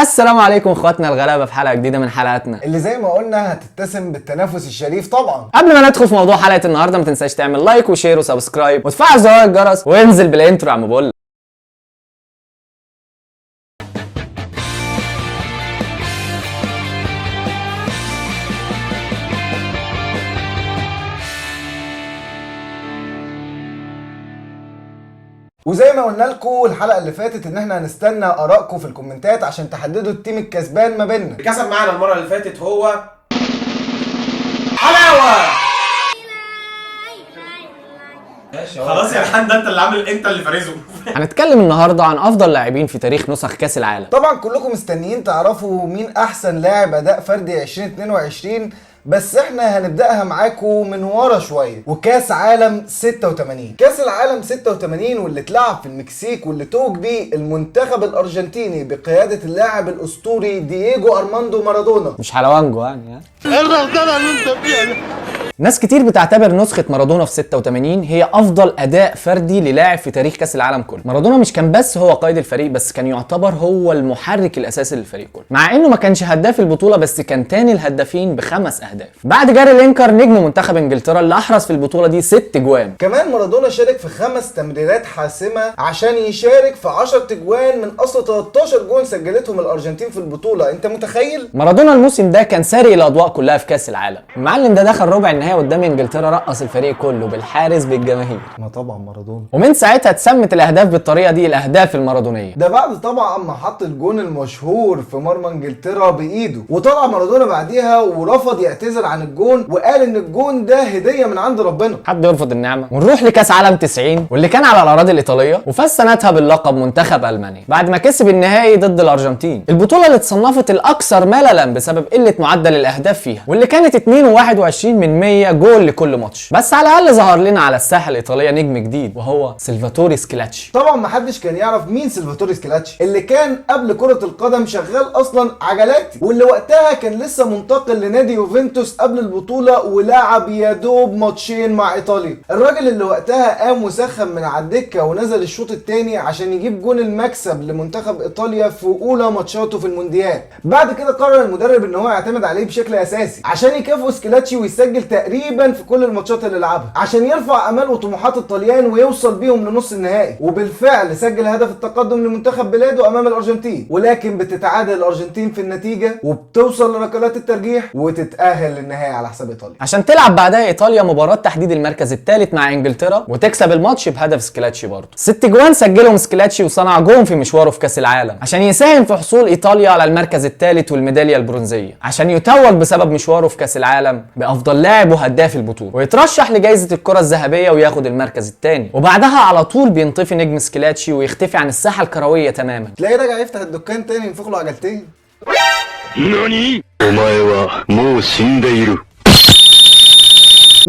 السلام عليكم اخواتنا الغلابة في حلقة جديدة من حلقاتنا اللي زي ما قلنا هتتسم بالتنافس الشريف. طبعا قبل ما ندخل في موضوع حلقة النهارده ما تنساش تعمل like و share و subscribe وتفعل زرار الجرس وانزل بال intro يا عم بقول. وزي ما قلنا لكم الحلقة اللي فاتت ان احنا هنستنى ارائكم في الكومنتات عشان تحددوا ال team الكسبان ما بيننا. اللي كسب معانا المرة اللي فاتت هو حلاوة. خلاص يا الحان، ده انت اللي عامل، انت اللي فارزه. هنتكلم النهارده عن افضل لاعبين في تاريخ نسخ كاس العالم. طبعا كلكم مستنيين تعرفوا مين احسن لاعب اداء فردي 2022، بس احنا هنبداها معاكم من ورا شوية. وكاس عالم 86، كاس العالم 86 واللي اتلعب في المكسيك واللي توج بيه المنتخب الارجنتيني بقيادة اللاعب الاسطوري دييجو ارماندو مارادونا. مش حلوانجو يعني. ناس كتير بتعتبر نسخة مارادونا في 86 هي أفضل أداء فردي للاعب في تاريخ كأس العالم كله. مارادونا مش كان بس هو قائد الفريق، بس كان يعتبر هو المحرك الأساسي للفريق كله، مع إنه ما كانش هداف البطولة بس كان تاني الهدافين ب5 أهداف بعد جاري لينكر نجم منتخب إنجلترا اللي أحرز في البطولة دي 6 جوان. كمان مارادونا شارك في 5 تمريرات حاسمة عشان يشارك في 10 تجوان من أصل 13 جون سجلتهم الأرجنتين في البطولة. أنت متخيل؟ مارادونا الموسم ده كان سارق الأضواء كلها في كأس العالم. المعلم ده دخل ربع النهائي قدام انجلترا، رقص الفريق كله بالحارس بالجماهير. ما طبعا مارادونا. ومن ساعتها اتسمت الاهداف بالطريقة دي الاهداف المارادونيه. ده بعد طبعا ما حط الجون المشهور في مرمى انجلترا بايده، وطلع مارادونا بعديها ورفض يعتذر عن الجون وقال ان الجون ده هديه من عند ربنا. حد يرفض النعمة؟ ونروح لكاس عالم 90 واللي كان على الاراضي الايطالية وفاز سنتها باللقب منتخب المانيا بعد ما كسب النهائي ضد الارجنتين، البطولة اللي اتصنفت الاكثر مللا بسبب قلة معدل الاهداف فيها واللي كانت 2.21 من 100 جول لكل ماتش. بس على الاقل ظهر لنا على الساحة الايطالية نجم جديد وهو سلفاتوري سكيلاتشي. طبعا ما حدش كان يعرف مين سلفاتوري سكيلاتشي اللي كان قبل كرة القدم شغال اصلا عجلاتي، واللي وقتها كان لسه منتقل لنادي يوفنتوس قبل البطولة ولعب يا دوب ماتشين مع ايطاليا. الراجل اللي وقتها قام وسخن من على الدكة ونزل الشوط الثاني عشان يجيب جون المكسب لمنتخب ايطاليا في اولى ماتشاته في المونديال. بعد كده قرر المدرب ان هو يعتمد عليه بشكل اساسي عشان يكافئ سكيلاتشي ويسجل تقريبا في كل الماتشات اللي لعبها عشان يرفع امال وطموحات الطليان ويوصل بيهم لنص النهائي. وبالفعل سجل هدف التقدم لمنتخب بلاده امام الارجنتين، ولكن بتتعادل الارجنتين في النتيجة وبتوصل لركلات الترجيح وتتاهل للنهائي على حساب ايطاليا. عشان تلعب بعدها ايطاليا مباراة تحديد المركز الثالث مع انجلترا وتكسب الماتش بهدف سكيلاتشي برضه. 6 جوان سجلهم سكيلاتشي وصنع جون في مشواره في كاس العالم عشان يساهم في حصول ايطاليا على المركز الثالث والميداليه البرونزيه، عشان يتوج بسبب مشواره في كاس العالم بافضل لاعب وهداف البطولة ويترشح لجائزة الكره الذهبية وياخد المركز الثاني. وبعدها على طول بينطفي نجم سكيلاتشي ويختفي عن الساحة الكروية تماما. تلاقيه راجع يفتح الدكان تاني ينفخ له عجلتين. 何お前はもう死んでいる。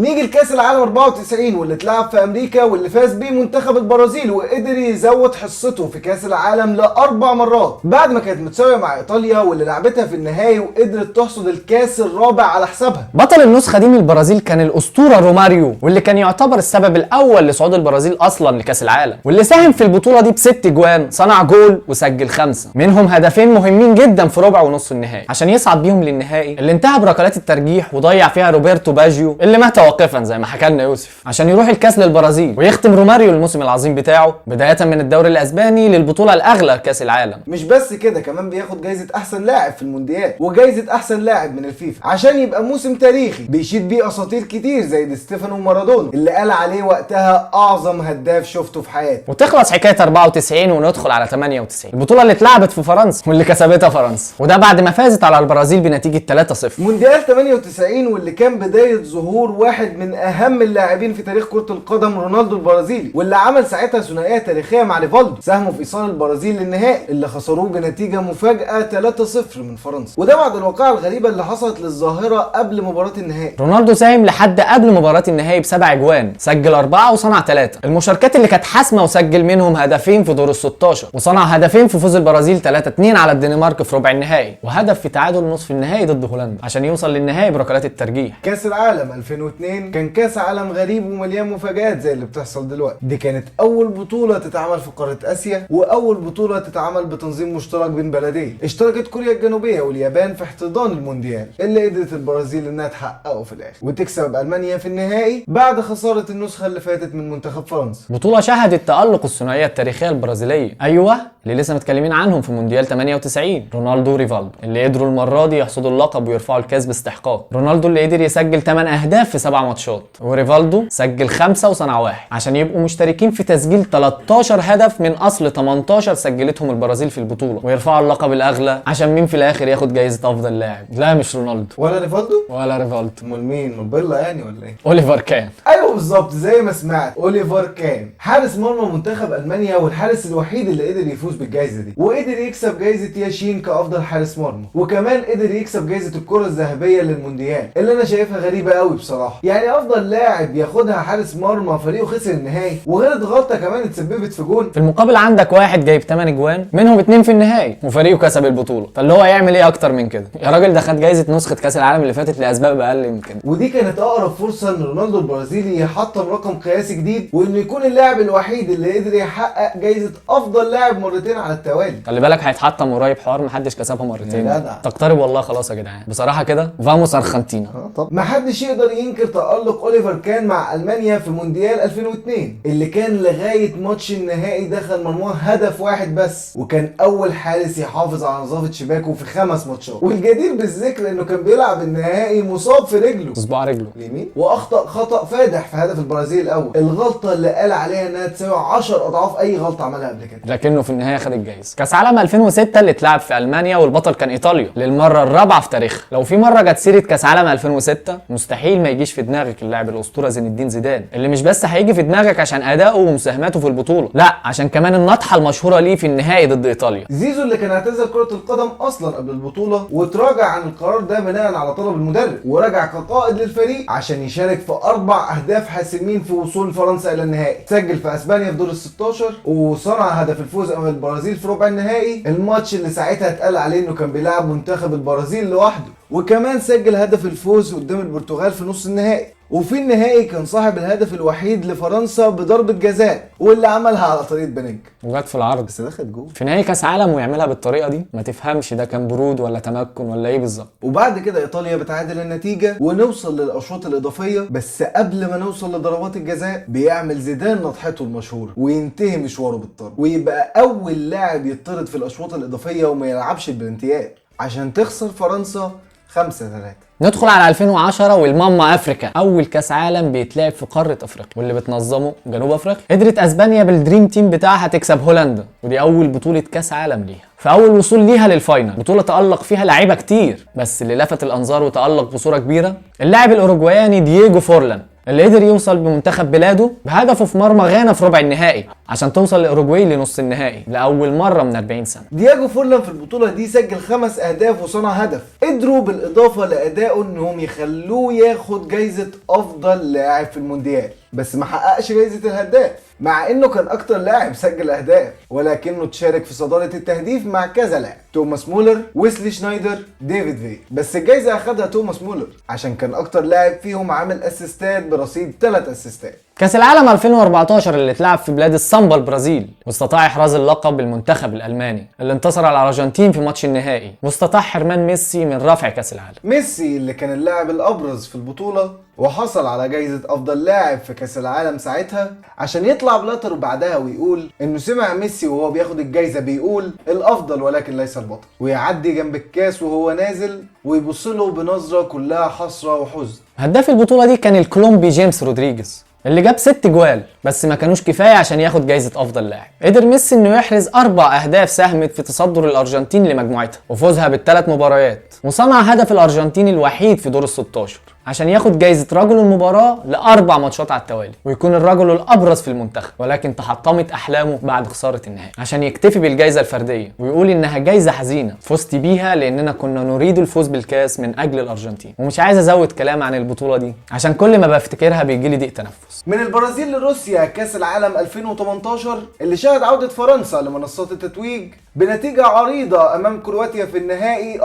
نيجي لكاس العالم 94 واللي اتلعب في امريكا واللي فاز بيه منتخب البرازيل وقدر يزود حصته في كاس العالم ل4 مرات بعد ما كانت متساوية مع ايطاليا واللي لعبتها في النهائي وقدرت تحصد الكاس الرابع على حسابها. بطل النسخة دي من البرازيل كان الأسطورة روماريو، واللي كان يعتبر السبب الأول لصعود البرازيل أصلا لكأس العالم، واللي ساهم في البطولة دي ب6 جوان، صنع جول وسجل 5 منهم هدفين مهمين جدا في ربع ونص النهائي عشان يصعد بيهم للنهائي اللي انتهى بركلات الترجيح وضيع فيها روبرتو باجيو اللي مات واقفا زي ما حكى لنا يوسف عشان يروح الكاس للبرازيل ويختم روماريو الموسم العظيم بتاعه بداية من الدوري الأسباني للبطولة الأغلى كأس العالم. مش بس كده، كمان بياخد جايزة احسن لاعب في المونديال وجايزة احسن لاعب من الفيفا عشان يبقى موسم تاريخي بيشيد بيه اساطير كتير زي دي ستيفانو ومارادونا اللي قال عليه وقتها اعظم هداف شفته في حياتي. وتخلص حكاية 94 وندخل على 98، البطولة اللي اتلعبت في فرنسا واللي كسبتها فرنسا، وده بعد ما فازت على البرازيل بنتيجة 3-0. مونديال 98 واللي كان بداية ظهور واحد من اهم اللاعبين في تاريخ كرة القدم رونالدو البرازيلي، واللي عمل ساعتها ثنائية تاريخية مع ريفالدو ساهموا في ايصال البرازيل للنهائي اللي خسروه بنتيجة مفاجأة 3-0 من فرنسا، وده بعد الوقائع الغريبة اللي حصلت للظاهرة قبل مباراة النهائي. رونالدو ساهم لحد قبل مباراة النهائي ب7 اجوان، سجل 4 وصنع 3، المشاركات اللي كانت حاسمة وسجل منهم هدفين في دور ال16 وصنع هدفين في فوز البرازيل 3-2 على الدنمارك في ربع النهائي، وهدف في تعادل نصف النهائي ضد هولندا عشان يوصل للنهائي بركلات الترجيح. كاس العالم 2002 2002 كان كاس عالم غريب ومليان مفاجآت زي اللي بتحصل دلوقتي. دي كانت اول بطولة تتعمل في قارة اسيا، واول بطولة تتعمل بتنظيم مشترك بين بلدين. اشتركت كوريا الجنوبية واليابان في احتضان المونديال اللي قدرت البرازيل انها تحققه في الاخر وتكسب المانيا في النهائي بعد خسارة النسخة اللي فاتت من منتخب فرنسا. بطولة شهدت تألق الثنائية التاريخية البرازيلية، أيوه اللي لسه متكلمين عنهم في مونديال 98، رونالدو وريفالدو اللي قدروا المرة دي يحصدوا اللقب ويرفعوا الكاس باستحقاق. رونالدو اللي قدر يسجل 8 أهداف في 7 ماتشات، وريفالدو سجل 5 وصنع 1 عشان يبقوا مشتركين في تسجيل 13 هدف من أصل 18 سجلتهم البرازيل في البطولة، ويرفعوا اللقب الأغلى عشان مين في الآخر ياخد جايزة أفضل لاعب؟ لا مش رونالدو ولا ريفالدو ولا ريفالدو، امال مين؟ بيلا يعني ولا ايه؟ أوليفر كان. ايوه بالظبط زي ما سمعت، اوليفر كان حارس مرمى منتخب المانيا والحارس الوحيد اللي قدر يفوز بالجائزة دي، وقدر يكسب جائزة ياشين كافضل حارس مرمى، وكمان قدر يكسب جائزة الكره الذهبية للمونديال اللي انا شايفها غريبة قوي بصراحة. يعني افضل لاعب ياخدها حارس مرمى فريقه خسر النهائي وغلط غلطه كمان اتسببت في جون. في المقابل عندك واحد جايب 8 اجوان منهم 2 في النهائي وفريقه كسب البطولة، فاللي هو يعمل ايه اكتر من كده؟ يا راجل ده خد جايزة نسخه كاس العالم اللي فاتت لاسباب اقل من كده. ودي كانت اقرب فرصة ان رونالدو البرازيلي يحطم رقم قياسي جديد، وانه يكون اللاعب الوحيد اللي قدر يحقق جايزة افضل لاعب مرتين على التوالي. خلي بالك هيتحطم قريب حوار محدش كسبها مرتين. يا جدع. تقترب والله. خلاص يا جدعان بصراحة كده vamos ارجنتينا. طب محدش يقدر ينكر تألق اوليفر كان مع المانيا في مونديال 2002 اللي كان لغاية ماتش النهائي دخل مرماه هدف واحد بس، وكان اول حارس يحافظ على نظافة شباكه في 5 ماتشات. والجدير بالذكر انه كان بيلعب النهائي مصاب في رجله صباع رجله اليمين، واخطا خطا فادح في هدف البرازيل الاول، الغلطة اللي قال عليها انها تساوي 10 اضعاف اي غلطه عملها قبل كده. لكنه في النهاية خد الجايزة. كاس عالم 2006 اللي اتلعب في المانيا والبطل كان ايطاليا للمرة الرابعة في تاريخها. لو في مرة جت سيره كاس عالم 2006 مستحيل ما يجيش في دماغك اللاعب الاسطورة زين الدين زيدان، اللي مش بس هيجي في دماغك عشان اداؤه ومساهماته في البطولة، لا عشان كمان النطحه المشهورة ليه في النهائي ضد ايطاليا. زيزو اللي كان اعتزل كرة القدم اصلا قبل البطولة وتراجع عن القرار ده بناء على طلب المدرب، ورجع كقائد للفريق عشان يشارك في 4 اهداف حاسمين في وصول فرنسا الى النهائي. سجل في اسبانيا في دور ال16 وصنع هدف الفوز امام البرازيل في ربع النهائي، الماتش اللي ساعتها اتقال عليه انه كان بيلعب منتخب البرازيل لوحده. وكمان سجل هدف الفوز قدام البرتغال في نص النهائي، وفي النهائي كان صاحب الهدف الوحيد لفرنسا بضربة جزاء واللي عملها على طريقة بانينكا، وجت في العرض بس دخلت جول. في نهائي كاس عالم ويعملها بالطريقة دي، ما تفهمش ده كان برود ولا تمكن ولا ايه بالظبط. وبعد كده ايطاليا بتعادل النتيجة ونوصل للاشواط الاضافية، بس قبل ما نوصل لضربات الجزاء بيعمل زيدان نطحته المشهورة وينتهي مشواره بالطرد، ويبقى اول لاعب يطرد في الاشواط الاضافية وما يلعبش البلنتيات عشان تخسر فرنسا 5-3. ندخل على 2010 والماما افريكا، اول كاس عالم بيتلعب في قارة افريقيا واللي بتنظمه جنوب افريقيا. قدرت اسبانيا بال dream team بتاعها تكسب هولندا، ودي اول بطوله كاس عالم ليها، فاول وصول ليها لل final، بطوله تالق فيها لعيبة كتير، بس اللي لفت الانظار وتالق بصورة كبيرة اللاعب الاوروجواياني دييجو فورلان اللي قدر يوصل بمنتخب بلاده بهدفه في مرمى غانا في ربع النهائي عشان توصل الاوروجواي لنص النهائي لاول مرة من 40 سنة. دياجو فورلان في البطولة دي سجل 5 أهداف وصنع هدف، قدروا بالإضافة لأدائه إنهم يخلوه ياخد جايزة أفضل لاعب في المونديال، بس ما حققش جايزة الهداف مع إنه كان أكتر لاعب سجل أهداف، ولكنه تشارك في صدارة التهديف مع كذا لاعب، توماس مولر، ويسلي شنايدر، ديفيد في، بس الجايزة أخدها توماس مولر عشان كان أكتر لاعب فيهم عامل أسيستات برصيد 3 أسيستات. كاس العالم 2014 اللي اتلعب في بلاد السامبا البرازيل، واستطاع احراز اللقب المنتخب الالماني اللي انتصر على الارجنتين في ماتش النهائي، واستطاع حرمان ميسي من رفع كاس العالم. ميسي اللي كان اللاعب الأبرز في البطولة وحصل على جايزة أفضل لاعب في كأس العالم ساعتها، عشان يطلع بلاتر بعدها ويقول إنه سمع ميسي وهو بياخد الجايزة بيقول الأفضل ولكن ليس البطل، ويعدي جنب الكاس وهو نازل ويبص له بنظرة كلها حسرة وحزن. هداف البطولة دي كان الكولومبي جيمس رودريجيز اللي جاب 6 جوال، بس ما كانوش كفاية عشان ياخد جايزة افضل لاعب. قدر ميسي انه يحرز 4 اهداف ساهمت في تصدر الارجنتين لمجموعتها وفوزها بال3 مباريات، وصنع هدف الارجنتين الوحيد في دور ال16 عشان ياخد جايزة رجل المباراة ل4 ماتشات على التوالي ويكون الرجل الابرز في المنتخب، ولكن تحطمت احلامه بعد خسارة النهائي عشان يكتفي بالجائزة الفردية ويقول انها جايزة حزينة فزت بيها لاننا كنا نريد الفوز بالكاس من اجل الارجنتين. ومش عايز ازود كلام عن البطولة دي عشان كل ما بفتكرها بيجيلي ضيق تنفس. من البرازيل لروسيا كاس العالم 2018 اللي شهد عودة فرنسا لمنصات التتويج بنتيجة عريضة أمام كرواتيا في النهائي 4-2،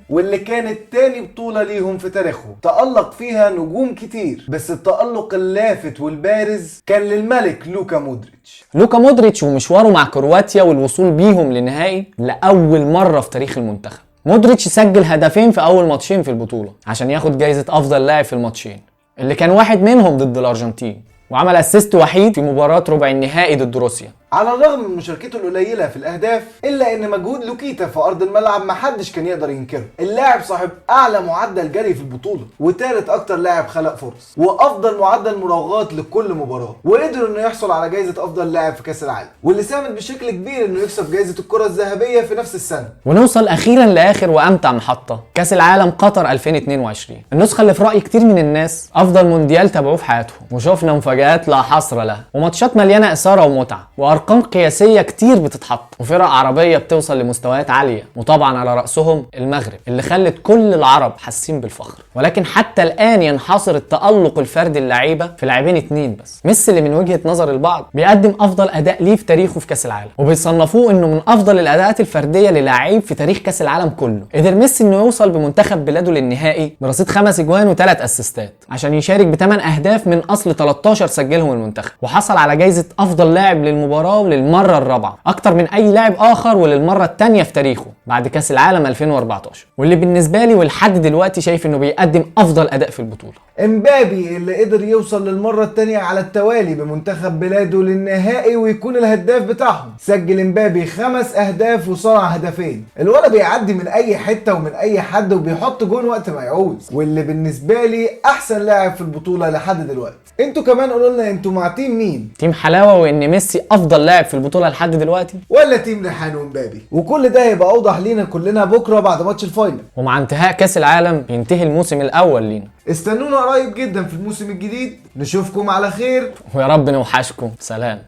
واللي كانت تاني بطولة ليهم في تاريخهم. تألق فيها نجوم كتير، بس التألق اللافت والبارز كان للملك لوكا مودريتش. لوكا مودريتش ومشواره مع كرواتيا والوصول بيهم للنهائي لأول مرة في تاريخ المنتخب. مودريتش سجل هدفين في أول ماتشين في البطولة عشان ياخد جايزة أفضل لاعب في الماتشين اللي كان واحد منهم ضد الأرجنتين، وعمل assist وحيد في مباراة ربع النهائي ضد روسيا. على الرغم من مشاركته القليلة في الأهداف، إلا إن مجهود لوكيتا في أرض الملعب محدش كان يقدر ينكره. اللاعب صاحب أعلى معدل جري في البطولة، وتالت أكتر لاعب خلق فرص، وأفضل معدل مراوغات لكل مباراة، وقدر إنه يحصل على جايزة أفضل لاعب في كأس العالم، واللي ساهمت بشكل كبير إنه يكسب جايزة الكرة الذهبية في نفس السنة. ونوصل أخيرا لآخر وأمتع محطة، كأس العالم قطر 2022، النسخة اللي في رأي كتير من الناس أفضل مونديال تابعوه في حياتهم، وشفنا مفاجآت لا حصر لها، وماتشات مليانة إثارة ومتعة، وأرقام قياسية كتير بتتحط، وفرق عربية بتوصل لمستويات عالية، وطبعا على رأسهم المغرب اللي خلت كل العرب حاسين بالفخر. ولكن حتى الآن ينحصر التألق الفردي اللعيبة في لاعبين اتنين بس، ميسي اللي من وجهة نظر البعض بيقدم أفضل أداء ليه في تاريخه في كأس العالم، وبيصنفوه إنه من أفضل الأداءات الفردية للاعيب في تاريخ كأس العالم كله. قدر ميسي إنه يوصل بمنتخب بلاده للنهائي برصيد 5 أجوان و3 أسيستات عشان يشارك ب8 أهداف من أصل 13 سجلهم المنتخب، وحصل على جايزة أفضل لاعب للمباراة وللمرة الرابعة أكتر من أي لاعب آخر، وللمرة الثانية في تاريخه بعد كأس العالم 2014، واللي بالنسبة لي ولحد دلوقتي شايف إنه بيقدم أفضل أداء في البطولة. امبابي اللي قدر يوصل للمرة الثانية على التوالي بمنتخب بلاده للنهائي ويكون الهداف بتاعهم. سجل امبابي 5 أهداف وصنع هدفين. الولد بيعدي من أي حتة ومن أي حد وبيحط جون وقت ما يعوز، واللي بالنسبة لي أحسن لاعب في البطولة لحد دلوقتي. انتوا كمان قولوا لنا انتوا مع team مين؟ team حلاوة وإن ميسي أفضل لاعب في البطولة لحد دلوقتي، ولا team ريحان ومبابي؟ وكل ده هيبقى أوضح لينا كلنا بكرة بعد ماتش ال final. ومع انتهاء كأس العالم بينتهي الموسم الأول لينا. استنونا قريب جدا في الموسم الجديد، نشوفكم على خير ويا رب نوحشكم. سلام.